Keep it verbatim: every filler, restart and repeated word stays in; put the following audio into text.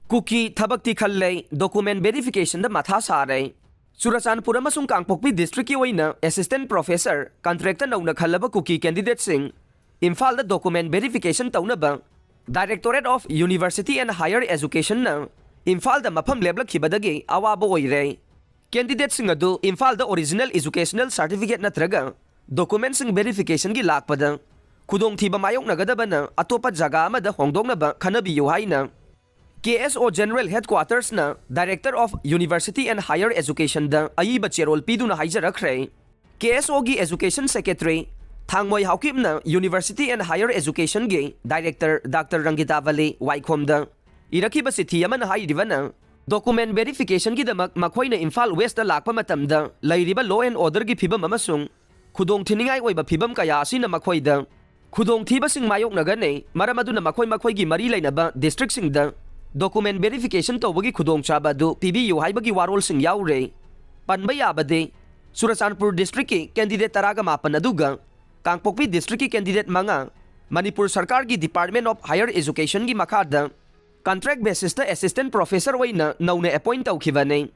ꯀꯨꯀꯤ ꯊꯕꯛꯇꯤ ꯈꯜꯂꯦ, document verification ꯗ ꯃꯊꯥ ꯁꯥꯔꯦ꯫ ꯆꯨꯔꯆꯥꯟꯄꯨꯔ ꯑꯃꯁꯨꯡ ꯀꯥꯡꯄꯣꯛꯄꯤ district ꯀꯤ ꯑꯣꯏꯅ assistant professor contract ꯇ ꯅꯧꯅ ꯈꯜꯂꯕ ꯀꯨꯀꯤ candidate ꯁꯤꯡ ꯏꯝꯐꯥꯜꯗ document verification ꯇꯧꯅꯕ Directorate of University and Higher Education ꯅ ꯏꯝꯐꯥꯜꯗ ꯃꯐꯝ ꯂꯦꯞꯂꯛꯈꯤꯕꯗꯒꯤ ꯑꯋꯥꯕ ꯑꯣꯏꯔꯦ꯫ Candidate ꯁꯤꯡ ꯑꯗꯨ ꯏꯝꯐꯥꯜꯗ original educational certificate ꯅꯠꯇ꯭ꯔꯒ document ꯁꯤꯡ verification ꯒꯤ ꯂꯥꯛꯄꯗ ꯈꯨꯗꯣꯡꯊꯤꯕ ꯃꯥꯌꯣꯛꯅꯒꯗꯕꯅ ꯑꯇꯣꯞꯄ ꯖꯒꯥ ꯑꯃꯗ ꯍꯣꯡꯗꯣꯛꯅꯕ ꯈꯟꯅꯕꯤꯌꯨ ꯍꯥꯏꯅ K S O General Headquarters ꯅ Director of University and Higher Education ꯗ ꯑꯏꯕ ꯆꯦꯔꯣꯜ ꯄꯤꯗꯨꯅ ꯍꯥꯏꯖꯔꯛꯈ꯭ꯔꯦ꯫ K S O ꯒꯤ Education Secretary ꯊꯥꯡꯃꯣꯏ ꯍꯥꯎꯀꯤꯞꯅ University and Higher Education ꯒꯤ Director Doctor ꯔꯪꯒꯤꯇꯥ ꯕꯂꯤ ꯋꯥꯏꯈꯣꯝꯗ ꯏꯔꯛꯈꯤꯕ ꯆꯤꯊꯤ ꯑꯃꯅ ꯍꯥꯏꯔꯤꯕꯅ, document verification ꯒꯤꯗꯃꯛ ꯃꯈꯣꯏꯅ ꯏꯝꯐꯥꯜ West ꯇ ꯂꯥꯛꯄ ꯃꯇꯝꯗ ꯂꯩꯔꯤꯕ law and order ꯒꯤ ꯐꯤꯕꯝ ꯑꯃꯁꯨꯡ ꯈꯨꯗꯣꯡꯊꯤꯅꯤꯡꯉꯥꯏ ꯑꯣꯏꯕ ꯐꯤꯕꯝ ꯀꯌꯥ ꯑꯁꯤꯅ ꯃꯈꯣꯏꯗ ꯈꯨꯗꯣꯡꯊꯤꯕꯁꯤꯡ ꯃꯥꯌꯣꯛꯅꯒꯅꯤ꯫ ꯃꯔꯝ ꯑꯗꯨꯅ ꯃꯈꯣꯏ ꯃꯈꯣꯏꯒꯤ ꯃꯔꯤ ꯂꯩꯅꯕ district ꯁꯤꯡꯗ document verification ꯇꯧꯕꯒꯤ ꯈꯨꯗꯣꯡꯆꯥꯕ ꯑꯗꯨ ꯄꯤꯕꯤꯌꯨ ꯍꯥꯏꯕꯒꯤ ꯋꯥꯔꯣꯜꯁꯤꯡ ꯌꯥꯎꯔꯦ꯫ ꯄꯟꯕ ꯌꯥꯕꯗꯤ, ꯆꯨꯔꯆꯥꯟꯄꯨꯔ district ꯀꯤ candidate ꯇꯔꯥꯒ ꯃꯥꯄꯟ ꯑꯗꯨꯒ ꯀꯥꯡꯄꯣꯛꯄꯤ district ꯀꯤ candidate ꯃꯉꯥ ꯃꯅꯤꯄꯨꯔ ꯁꯔꯀꯥꯔꯒꯤ Department of Higher Education ꯒꯤ ꯃꯈꯥꯗ contract basis ꯇ assistant professor ꯑꯣꯏꯅ ꯅꯧꯅ appoint ꯇꯧꯈꯤꯕꯅꯤ꯫